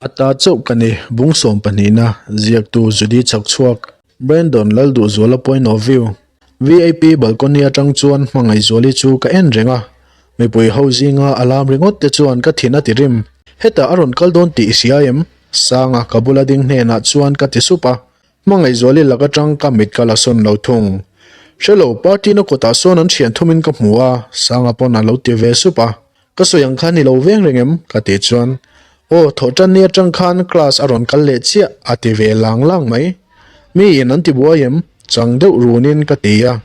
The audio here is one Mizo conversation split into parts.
A ta chauh ka ni, bung sawm pahnihna, ziaktu Judy Chhakchhuak, Brandon Lalduhzuala point of view, VIP balcony atang chuan Hmangaihzuali chu ka en reng a, mipui ho zinga a lam ringawt te chuan ka thin a ti rim. Hetah a rawn kal dawn tih i hria em? Sanga ka bula ding hnenah chuan ka ti sup a, Hmangaihzuali lak atang ka mit ka la sawn lo thung. Hre lo, party na kawtah sawn an thian thumin ka hmu a, Sanga pawn a lo ti ve sup a. Ka sawi ang khan i lo veng reng em? Ka tih chuan, Aw, thawhtanni atang khan class a rawn kal leh chiah a ti ve lang lang mai. Mi in an ti buai em? Chang deuh runin ka ti a.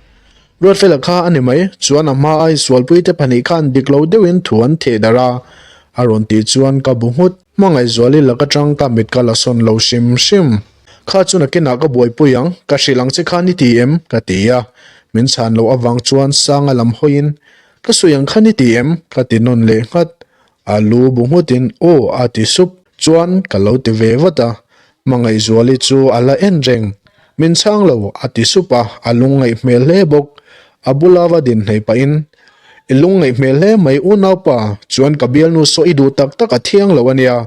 Ruatfela kha a ni mai, chuan a hma a insualpui te pahnih khan dik lo deuhin thu an theh darh a, a rawn tih chuan ka bu nghut. Hmangaihzuali lak atang ka mit ka la sawn lo hrim hrim. Kha chu nakinah ka buaipui ang, ka hrilh ang che khan i ti em? Ka ti a. Min chhan loh avang chuan Sanga lam hawiin Ka sawi ang khan i ti em? Ka ti nawn leh nghat. A lu bu nghutin aw a ti sup chuan ka lo ti ve vat a. Hmangaihzuali chu a la en reng. Min chhang lo a ti sup a, a lungngaih hmel hle bawk. A bula va din hnei pahin, I lungngaih hmel hle mai unaupa, chuan ka bialnu saw i duh tak tak a thiang lo a nia.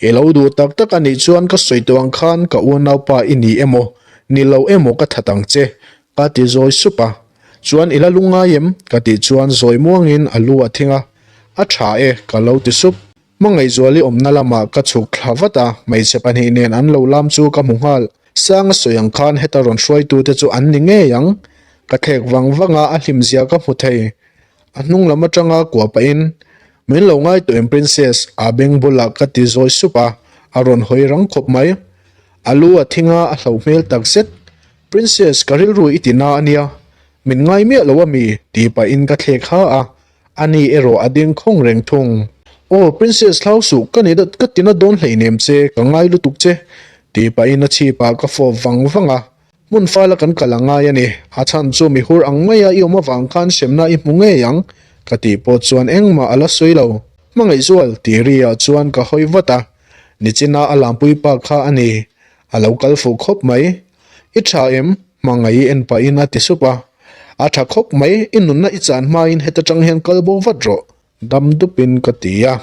I lo duh tak tak a nih chuan ka sawi tawh ang khan ka unaupa i ni emaw, ni lo emaw ka that ang che, ka ti zawi sup a. Chuan i la lu ngai em? Ka tih chuan zawi muangin a lu a thing a, A tha e, ka lo ti sup. Hmangaihzuali awmna lamah ka chhuk thla vat a, hmeichhe pahnih nen an lo lam chu ka hmu nghal. Sanga sawi ang khan heta rawn hruaitute chu an ni ngei ang. Ka thlek vang vang a, a hlimzia ka hmu thei. A hnung lam atanga kuah pahin, Min lo ngai tawh em Princess? A beng bulah ka ti zawi sup a, a rawn hawi rang khawp mai. A lu a thing a, a hlauh hmel takzet. Princess, ka rilru i ti na a nia, min ngai miah lo a mi? tih pahin ka thlek ha a, ani erawh a ding khawng reng thung. Aw, Princess hlau suh, ka ni ka ti na dawn hleinem che, ka ngai lutuk che, tih pahin a chhipah ka fawp vang vang a, hmun fala kan kal a ngai a ni, a chhan chu mi hur ang maia i awm avang khan hremna i hmu ngei ang, ka tih pawh chuan engmah a la sawi lo. Hmangaihzual, tih ri ah chuan ka hawi vat a, nichina a lampui pa kha a ni, a lo kal fuh khawp mai. I tha em? Hmangaih i en pahin a ti sup a. A tha khawp mai, i nunna i chan hmain heta tang hian kal bo vat rawh, dam dupin ka ti a.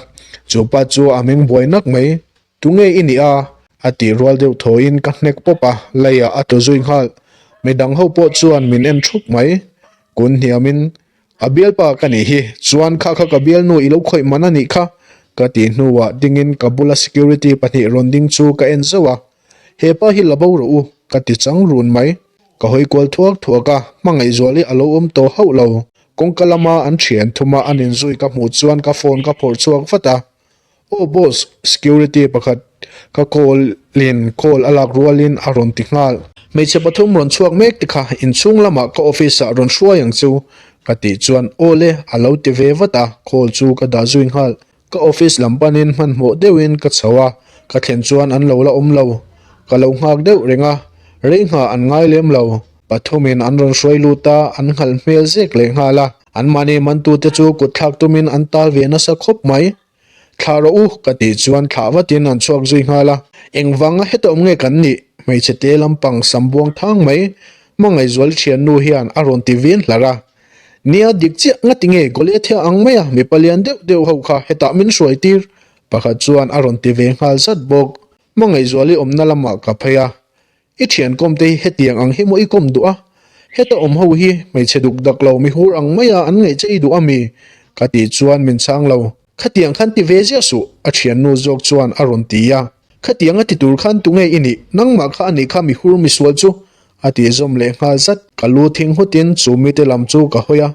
Chu pa chu a meng buai nak mai. Tunge i nih a? A tih rual deuh thawiin ka hnek pawp a, leiah a tlu zui nghal. Midang ho pawh chuan min en thup mai. Kun hniamin, A bialpa ka nih hi, chuan kha kha ka bialnu i lo khawih man a nih kha, ka tih hnuah dingin ka bula security pahnih rawn ding chu ka en zauh a. He pa hi la bo rawh u, ka ti chang run mai. Ka hawi kual thuak thuak a, hmangaihzual hi a lo awm tawh hauh lo. Kawngka lama an thian thuma an inzui ka hmuh chuan ka phone ka phawrh chhuak vat a. Aw boss, security pakhat ka call in call a lak rualin a rawn ti nghal. Hmeichhe pathum rawn chhuak mek te kha inchhung lamah ka office ah rawn hruai ang chu, ka tih chuan aw le a lo ti ve vat a, call chu ka dah zui nghal. Ka office lam panin hmanhmawh deuhin ka chho a, ka thlen chuan an lo la awm lo. Ka lo nghak deuh reng a, rei nghah an ngai lem lo. Pathumin an rawn hruai lut a, an nghalh hmel zek leh nghal a. Anmahni mantute chu kut thlak tumin an tal ve nasa khawp mai. Thlah rawh u, ka tih chuan thlah vatin an chhuak zui nghal a. Engvanga heta awm nge kan nih? Hmeichhe te lampang sam buang thang mai. Hmangaihzuali thiannu hian a rawn ti vin hlarh a. Nia dik chiah ngati nge Goliathia ang maia mipa lian deuh deuh ho kha hetah min hruai tir? Pakhat chuan a rawn ti ve nghal zat bawk. Hmangaihzuali awmna lamah ka phei a, I thian kawm te hi hetiang ang hi maw i kawm duh a? Heta awm ho hi hmeichhe duk dak lo mihur ang maia an ngaih che i duh a mi? Ka tih chuan min chhang lo. Khatiang khan ti ve ziah suh, a thiannu zawk chuan a rawn ti a. Khatiang a ti tur khan tunge i nih? Nangmah kha a nih kha mihur misual chu A tih zawm leh nghal zat. Ka lu thing nghutin chu mite lam chu ka hawi a.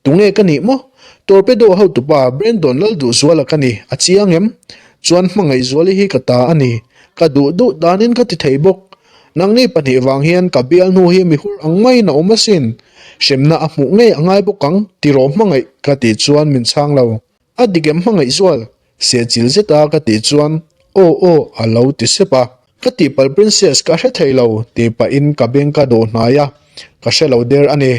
Tunge ka nih maw? Torpedo hotupa Brandon Lalduhzuala ka ni, a chiang em? Chuan Hmangaihzuali hi ka ta a ni. Ka duh duh danin ka ti thei bawk. Nangni pahnih vang hian ka bial hnu hi mihur ang maiin a awm asin. Hremna a hmuh ngei a ngai bawk ang, tiraw Hmangaih? Ka tih chuan min chhang lo. A dik em Hmangaihzual? Sehchil zeta ka tih chuan, Aw aw a lo ti sep a. Ka tihpalh Princess ka hre thei lo tih pahin ka beng ka dawh hnai a, ka hre lo der a ni.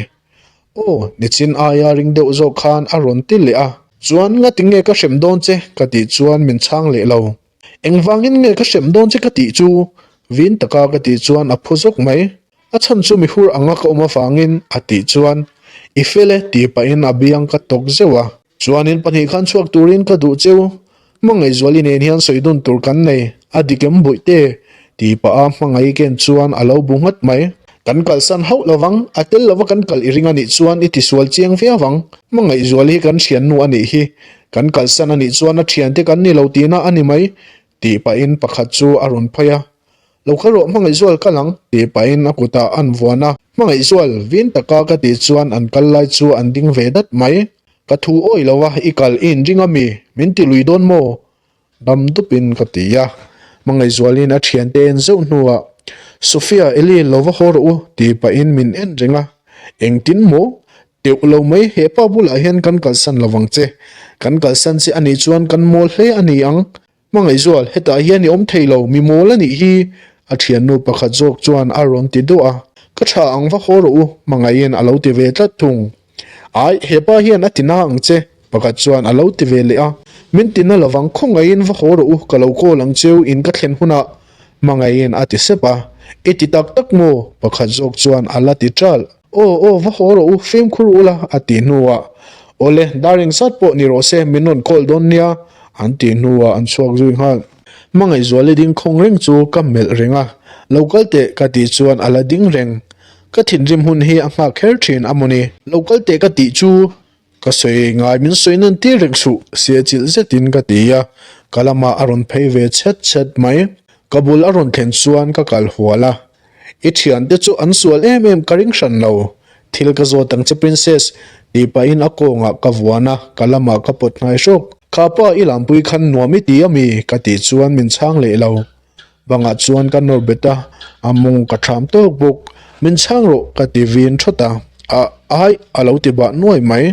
Aw, nichin aia ring deuh zawk khan a rawn ti leh a. Chuan ngati nge ka hrem dawn che ka tih chuan min chhang leh lo. Engvangin nge ka hrem dawn che ka tih chu? Vin taka ka tih chuan a phu zawk mai. A chhan chu mihur anga ka awm avangin a tih chuan, I fel e tih pahin a biang ka tawk zeuh a. Chuanin pahnih khan chhuak turin ka duh cheu. Hmangaihzuali nen hian sawi dun tur kan nei, a dik em Bawihte? Tih pah a hmangaih ken chuan a lo bu nghat mai. Kan kalsan hauh lovang, a tel lova kan kal i ring a nih chuan i tisual chiang viau ang. Hmangaihzuali hi kan thiannu a nih hi, kan kalsan a nih chuan a thiante kan ni lo tihna a ni mai, tih pahin pakhat chu a rawn phei a. Lo kal rawh Hmangaihzual kal ang, tih pahin a kutah an vuan a. Hmangaihzual, vin taka ka tih chuan an kal lai chu an ding ve dat mai. Ka thu awih lo a, i kal i inring a mi? Min ti lui dawn maw? Dam dupin ka ti a. Hmangaihzualin a thiante en zeuh hnuah, Sophia, Eli, lo va haw rawh u, tih pahin min en reng a. Engtin maw? Teuh lo mai, he pa bulah hian kan kalsan lo vang che. Kan kalsan che anih chuan kan mawl hle a ni ang. Hmangaihzual, hetah hian i awm thei lo, mi mawl a nih hi, a thiannu pakhat zawk chuan a rawn ti duah a. Ka tha ang va haw rawh u, Hmangaihin a lo ti ve tlat thung. Ai, hepa hian a ti na ang che, pakhat chuan a lo ti ve leh a. Min ti na lovang, khawngaihin va haw rawh u, ka lo call ang cheu in ka thlen hunah, Hmangaihin a ti sep a. I ti tak tak maw? pakhat zawk chuan a la ti ṭalh. Aw, aw, va haw rawh u, fimkhur ula, a tih hnuah, Awle, dar engzat pawh ni rawh se, min rawn call dawn nia, an tih hnuah an chhuak zui nghal. Hmangaihzuali ding khawng reng chu ka melh reng a, Lo kal teh ka tih chuan a la ding reng. Ka thinrim hun hi a nghak kher thin a mawni. Lo kal teh ka tih chu ka sawi ngai min sawi nan tir reng suh, siahchilh zetin ka ti a, ka lamah a rawn phei ve chhet chhet mai. Ka bul a rawn thlen chuan ka kal hual a, I thiante chu an sual em em ka ring hran lo. Thil ka zawt ang che Princess, tih pahin a kawngah ka vuan a, ka lamah ka pawt hnai hrawk. Kha pa i lampui khan nuam i ti a mi? ka tih chuan min chhang leh lo. Bangah chuan ka nawr bet a, a mawng ka thlam tawk bawk. Min chhang rawh ka ti vin thawt a, a ai a lo ti bah nuai mai.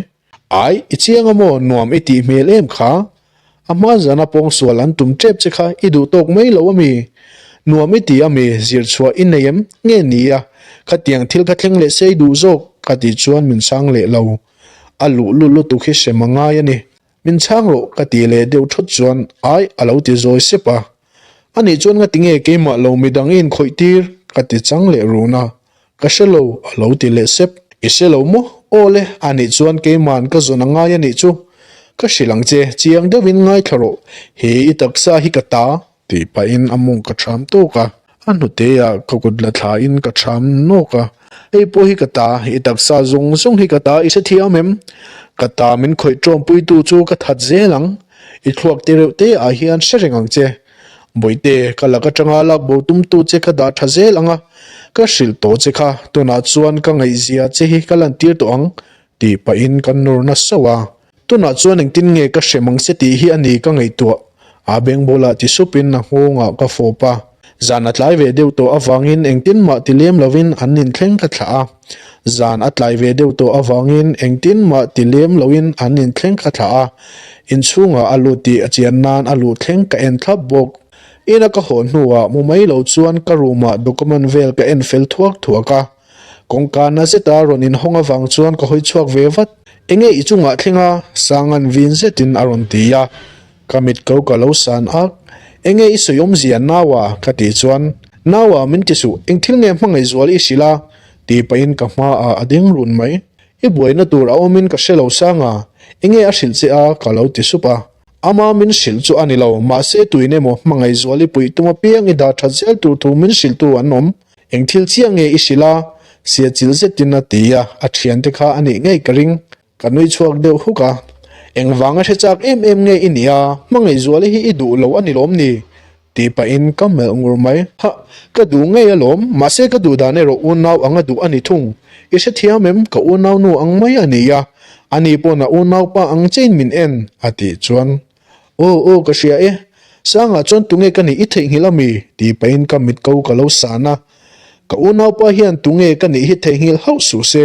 Ai, i chiang a maw, nuam i tih hmel em kha? A hma zana pawngsual an tum tep che kha i duh tawk mai lo a mi? Nuam i ti a mi, zir chhuah i nei em? Nge ni a, khatiang thil kha thleng leh se i duh zawk, ka tih chuan min chhang leh lo. A luh lut lutuk hi hrem a ngai a ni. Min chhang rawh, ka tih leh deuh thawt chuan ai a lo ti zawi sep a. Anih chuan ngati nge keimah lo midang i inkhawih tir? ka ti chang leh run a. Ka hre lo, a lo ti leh sep. I hre lo maw? Aw le, anih chuan keima'n ka zawn a ngai anih chu. Ka hrilh ang che, chiang deuhin ngaithla rawh. He i taksa hi ka ta, tih pahin a mawng ka ṭham tawk a. A hnuteah ka kut la thlain ka ṭham nawk a. Hei pawh hi ka ta, i taksa zawng zawng hi ka ta, i hrethiam em? Ka ta min khawih ṭawmpuitu chu ka that zel ang. I thluak te reuh te ah hian hre reng ang che. Bawihte, ka lak atanga lak bo tumtu che ka dah tha zel ang a, ka hrilh tawh che kha, tunah chuan ka ngaihzia che hi ka lantir tawh ang, tih pahin ka nur nasa sauh a. Tunah chuan engtin nge ka hrem ang che tih hi a ni ka ngaihtuah, a beng bulah ti supin a nghawngah ka fawp a. Zan a tlai ve deuh tawh avangin engtin mah ti lem lovin an inthleng ka thlah a. Zan a tlai ve deuh tawh avangin engtin mah ti lem loin an inthleng ka thlah a. Inchhungah a lut tih a chian nan a luh thleng ka en thlap bawk. Ina ka haw hnuah mu mai lo chuan ka room-ah document vel ka en fel thuak thuak a. Kawngka na zeta rawn inhawng avang chuan ka hawi chhuak ve vat. Enge i chungah thleng a? Sanga'n vin zetin a rawn ti a. Ka mit ko ka lo san ak. Enge i sawi awmzia Naua? ka tih chuan, Naua min ti suh, eng thil nge hmangaihzual i hrilh a? tih pahin ka hmaah a ding run mai. I buaina tur a awmin ka hre lo Sanga, enge a hrilh che a? ka lo ti sup a. Ama min hrilh chu a ni lo, mahse tuin emaw hmangaihzual i puih tum apiang i dah that zel tur thu min hrilhtu an awm. Eng thil chiah nge i hrilh a? Siachilh zetin a ti a, a thiante kha a nih ngei ka ring. Ka nui chhuak deuh huk a, Engvanga hre chak em em nge i nih a, Hmangaihzuala hi i duh lo a ni lawm ni? tih pahin ka melh ngur mai. Hah, ka duh ngei alawm, mahse ka duh dan erawh unau anga duh a ni thung. I hrethiam em, ka unau nu ang mai a ni a, ani pawn a unaupa ang chein min en, a tih chuan. Aw, aw, ka hria e, Sangah chuan tunge ka nih i theihnghilh ami? tih pahin ka mit ko ka lo san a. Ka unaupa hian tunge ka nih hi theihnghilh hauh suh se.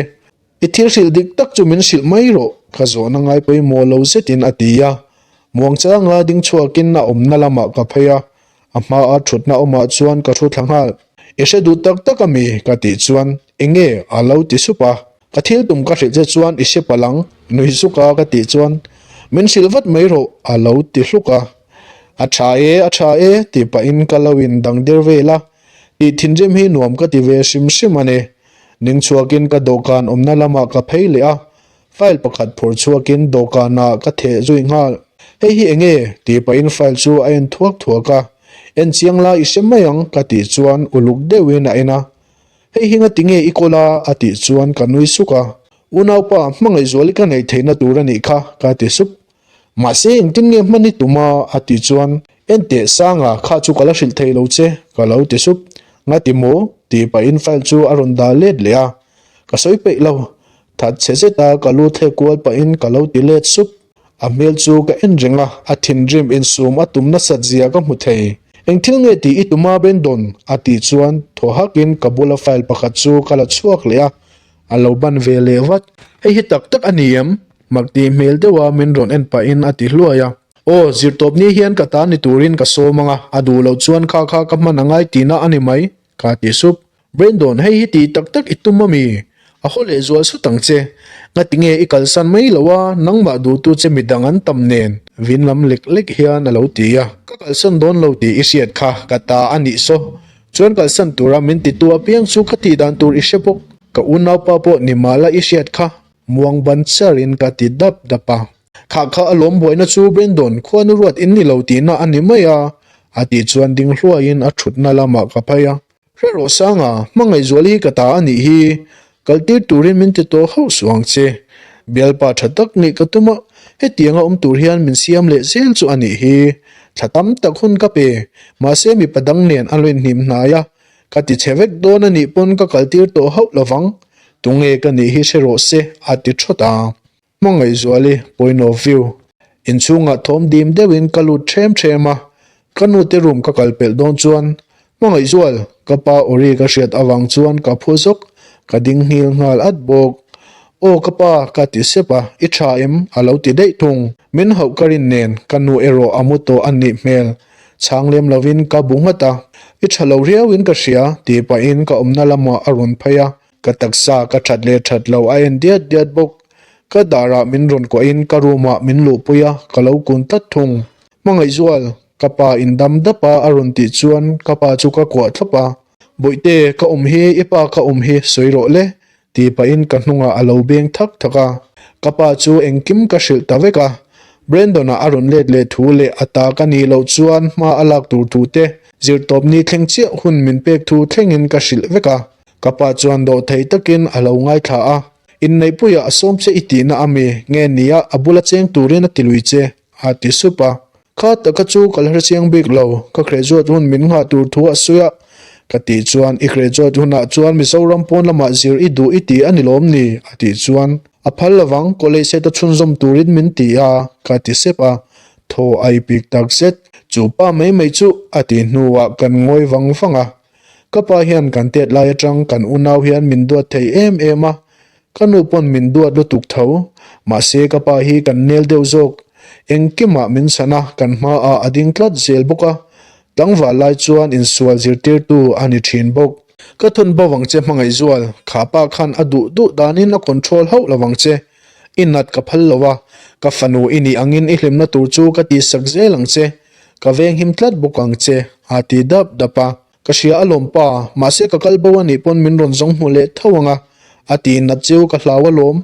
I thil hrilh dik tak chu min hrilh mai rawh, ka zawhna ngai pawimawh lo zetin a ti a. Muangchanga ding chhuakin a awmna lamah ka phei a, a hmaa thutna awmah chuan ka thu thla nghal. I hre duh tak tak ami? ka tih chuan, Enge? a lo ti sup a. Ka thil tum ka hrilh che chuan i hre palh ang, nui suk a ka tih chuan, Min hrilh vat mai rawh, a lo ti hluk a. A tha e, a tha e, tih pahin ka lo in dang der vel a. Tih thinrim hi nuam ka ti ve hrim hrim a ni. Ning chhuakin ka dawhkan awmna lamah ka phei leh a, file pakhat phur chhuakin dawhkanah ka theh zui nghal. Hei hi enge? tih pahin file chu a en thuak thuak a. En chiang la i hre mai ang ka tih chuan uluk deuhin a en a. Hei hi ngati nge i kawl a? a tih chuan ka nui suk a. Unaupa, hmangaihzuali ka neih theihna tur a nih kha ka ti sup. Mahse engtin nge hman i tum a? a tih chuan En teh Sanga, kha chu ka la hrilh thei lo che ka lo ti sup. Ngati maw? tih pahin file chu a rawn dah let leh a. Ka sawi peih lo. That chhe zeta ka lu thlek kual pahin ka lo ti let sup. A hmel chu ka en reng a, a thinrim insum a tum nasat zia ka hmu thei. Eng thil nge tih i tum a Brandon? a tih chuan thaw hakin ka bula file pakhat chu ka la chhuak leh a, a lo ban ve leh vat. Hei hi tak tak a ni em? Mak tih hmel deuha min rawn en pahin a ti hluai a. Aw, zirtawp ni hian ka ta ni turin ka sawm ang a, a duh loh chuan kha kha ka hman a ngai tihna a ni mai, ka ti sup. Brandon, hei hi tih tak tak i tum ami? A haw leh zual sut ang che. Ngati nge i kalsan mai lo a, nangmah duhtu che midang an tam nen? Vin lam lek lek hian a lo ti a. Ka kalsan dawn lo tih i hriat kha, ka ta a nih saw. Chuan kalsan tura min titu apiang chu ka tih dan tur i hre bawk. Ka unaupa pawh ni mah la i hriat kha, muang ban charin ka ti dap dap a. Kha kha a lawm buaina chu Brandon khuanu ruat in ni lo tihna a ni mai a, a tih chuan ding hluaiin a thutna lamah ka phei a. Hre rawh Sanga, hmangaihzual hi ka ta a nih hi, kaltir turin min ti tawh hauh suh ang che. Bialpa tha tak nih ka tum a, hetianga awm tur hian min siam leh zel chu a nih hi. Thla tam tak hun ka pe, mahse mipa dang nen a lo inhnim hnai a, ka ti chhe vek dawn a nih pawn ka kaltir tawh hauh lovang. Tunge ka nih hi hre rawh se, a ti thawt a. Hmangaihzuali point of view. Inchhungah thawm dim deuhin ka lut ṭhem ṭhem a, ka nute room ka kal pelh dawn chuan Hmangaihzual, ka pa awri ka hriat avang chuan ka phu zawk, ka ding nghil nghal at bawk. Aw ka pa, ka ti sep a, i ṭha em? a lo ti daih thung. Min hauh ka rin nen, ka nu erawh a mu tawh a nih hmel. Chhang lem lovin ka bu nghat a, i ṭha lo riauin ka hria, tih pahin ka awmna lamah a rawn phei a. Ka taksa ka that leh that lo a en diat diat bawk. Ka darah min rawn kuahin ka room ah min luhpui a, ka lo kun tlat thung. Hmangaihzual, ka pa in dam dap a a rawn tih chuan ka pa chu ka kuah thlawp a. Bawihte, ka awm hi, i pa ka awm hi, sawi rawh le, tih pahin ka hnungah a lo beng thak thak a. Ka pa chu engkim ka hrilh ta vek a. Brandon-a a rawn let leh thu leh a ta ka nih loh chuan hma a lak tur thu te, zirtawpni thleng chiah hun min pek thu thlengin ka hrilh vek a. Ka pa chuan dawh thei takin a lo ngaithla a, Inneihpuiah a sawm che i tihna a mi, nge nia a bula cheng turin a ti lui che, a ti sup a. Kha taka chu ka la hrechiang bik lo, ka graduate hun min nghah tur thu a sawi a. Ka tih chuan, I graduate hunah chuan Mizoram pawn lamah zir i duh i ti a ni lawm ni? a tih chuan, A phal lovang, college seta chhunzawm turin min ti a, ka ti sep a. Thaw a i pik tak zet. Chu pa mai mai chu a tih hnuah kan ngawi vang vang a. Ka pa hian kan tet lai atang kan unau hian min duat thei em em a, ka nu pawn min duat lutuk tho. Mahse ka pa hi kan nel deuh zawk. Engkimah min chhan a, kan hmaah a ding tlat zel bawk a. Tlangval lai chuan insual zirtirtu a ni thin bawk. Ka thawn bo vang che Hmangaihzual, kha pa khan a duh duh danin a control hauh lo vang che. I nat ka phal lo a, ka fanu i nih angin i hlimna tur chu ka tihsak zel ang che. Ka venghim tlat bawk ang che, a ti dap dap a. Ka hria alawm pa, mahse ka kal bo anih pawn min rawn zawng hmu leh tho ang a, a ti nat cheu ka hlau alawm.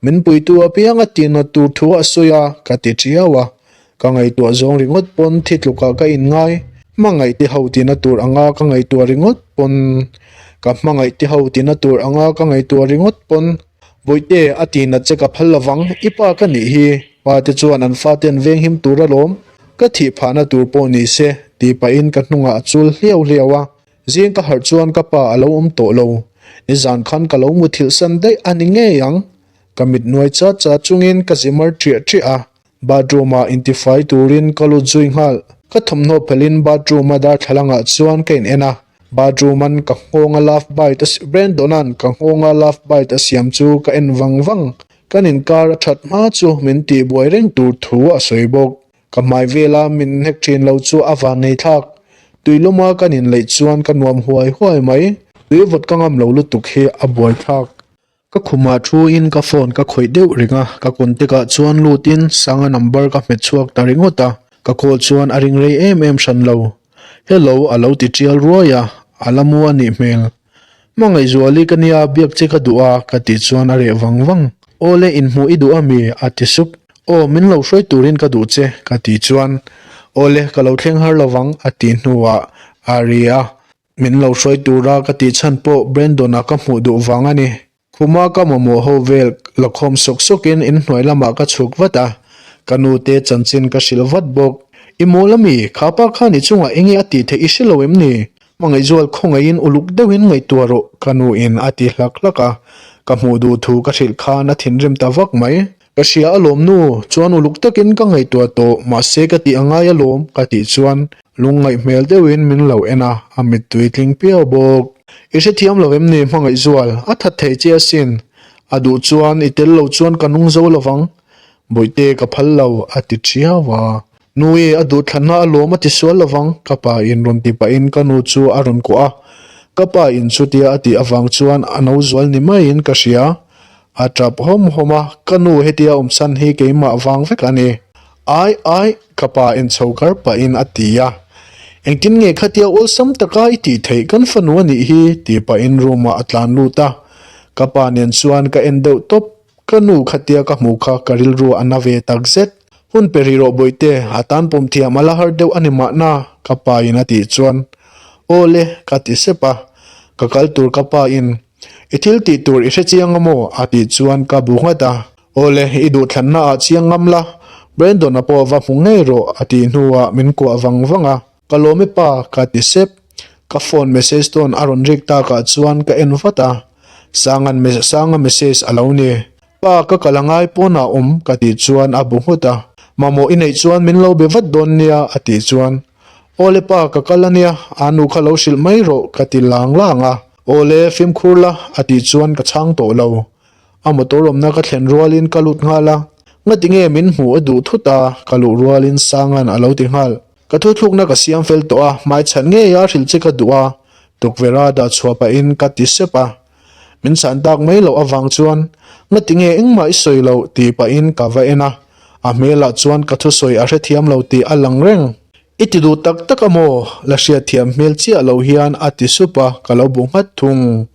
Min puitu apiang a ti nat tur thu a sawi a, ka ti tiau a. Ka ngaihtuah zawng ringawt pawn thi tlukah ka inngai. Hmangaih te ho tina tur anga ka ngaihtuah ringawt pawn Ka hmangaih te ho tina tur anga ka ngaihtuah ringawt pawn Bawihte, a ti nat che ka phal lovang, i pa ka nih hi, pa te chuan an fate an venghim tur alawm, ka thih phahna tur pawh ni se, tih pahin ka hnungah a chul hliau hliau a. Zing ka harh chuan ka pa a lo awm tawh lo, nizan khan ka lo muthilh san daih a ni ngei ang. Ka mit nuai chat chat chungin ka zi mar ṭiah ṭiah a, bathroom-ah intifai turin ka lut zui nghal. Ka thawmhnaw phelhin bathroom-a darthlalangah chuan ka in en a, Bathroom-an ka nghawnga love bite a Brandon-a'n ka nghawnga love bite a siam chu ka en vang vang. Kan inkar a that hma chu min tihbuai reng tur thu a sawi bawk. Ka hmai vela min hnek thin lo chu a van nei thlak. Tui luma kan inleih chuan ka nuam huai huai mai. Tui vawt ka ngam lo lutuk hi a buai thlak. Ka khumah thuin ka phone ka khawih deuh reng a, ka contact ah chuan lutin Sanga number ka hmet chhuak ta ringawt a, ka call chuan a ring rei em em hran lo. Hello a lo ti tial ruai a, a la mu a nih hmel. Hmangaihzuali ka nia biak che ka duh a ka tih chuan a reh vang vang. Awle inhmuh i duh a mi? a ti sup. Aw, min lo hruai turin ka duh che, ka tih chuan, Awle, ka lo thleng har lovang, a tih hnuah a ri a. Min lo hruai tura ka tih chhan pawh Brandon-a ka hmuh duh vang a ni. Khuma ka mamawh ho vel la khawm sawk sawkin inhnuai lamah ka chhuk vat a, ka nu te chanchin ka hrilh vat bawk. I mawl a mi? Kha pa khan i chungah enge a tih theih i hre lo em ni? Hmangaihzual khawngaihin uluk deuhin ngaihtuah rawh ka nu in a ti hlak hlak a, ka hmuh duh thu ka hrilh khan a thinrim ta vak mai. Ka hria alawm nu, chuan uluk takin ka ngaihtuah tawh, mahse ka tih a ngai alawm ka tih chuan lungngaih hmel deuhin min lo en a, a mittui tling piau bawk. I hrethiam lo em ni Hmangaihzual, a that thei che asin, a duh chuan i tel lo chuan ka nung zo lovang, Bawihte ka phal lo a ti thiau a. Nui, a duh thlanna alawm a ti sual lovang, ka pa in rawn ti pahin ka nu chu a rawn kuah a. Ka pa in chutia a tih avang chuan a no zual ni maiin ka hria. A tap hawm hawm a, ka nu hetia awmsan hi keimah vang vek a ni. Ai, ai, ka pa en chho kar pahin a ti a. Engtin nge khatia awlsam taka i tih theih kan fanu a nih hi, tih pahin room ah a tlan lut a. Ka pa nen chuan ka en deuh tawp. Ka nu khatia ka hmuh kha ka rilru a na ve tak zet. Hun pe rih rawh Bawihte, a tan pawm thiam a la har deuh a ni mahna, ka pa in a tih chuan Aw le, ka ti sep a. Ka kal tur ka pa in, I thil tih tur i hre chiang a maw? a tih chuan ka bu nghat a. Aw le, i duhthlanna ah chiang ngam la, Brandon-a pawh va hmu ngei rawh, a tih hnuah min kuah vang vang a. Ka lawm e pa, ka ti sep. Ka phone message tawn a rawn rik takah chuan ka en vat a, Sanga'n Sanga message a lo ni. Pa, ka kal a ngai pawnah awm, ka tih chuan a bu nghut a. Mamawh i neih chuan min lo be vat dawn nia, a tih chuan. Awle pa, ka kal a nia, a nu kha lo hrilh mai rawh, ka ti lang lang a. Awle, fimkhur la, a tih chuan ka chhang tawh lo. A motor awmna ka thlen rualin ka lut nghal a, ngati nge min hmuh a duh thut a, ka luh rualin Sanga'n a lo ti nghal. Ka thuthlukna ka siam fel tawh a, hmaichhan ngeia hrilh che ka duh a, tukverh a dah chhuah pahin ka ti sep a. Min chhan tak mai loh avang chuan, Ngati nge engmah i sawi loh? tih pahin ka va en a, a hmelah chuan ka thusawi a hrethiam lo tih a lang reng. I ti duh tak tak a maw? La hriatthiam hmel chiah lo hian a ti sup a, ka lo bu nghat thung.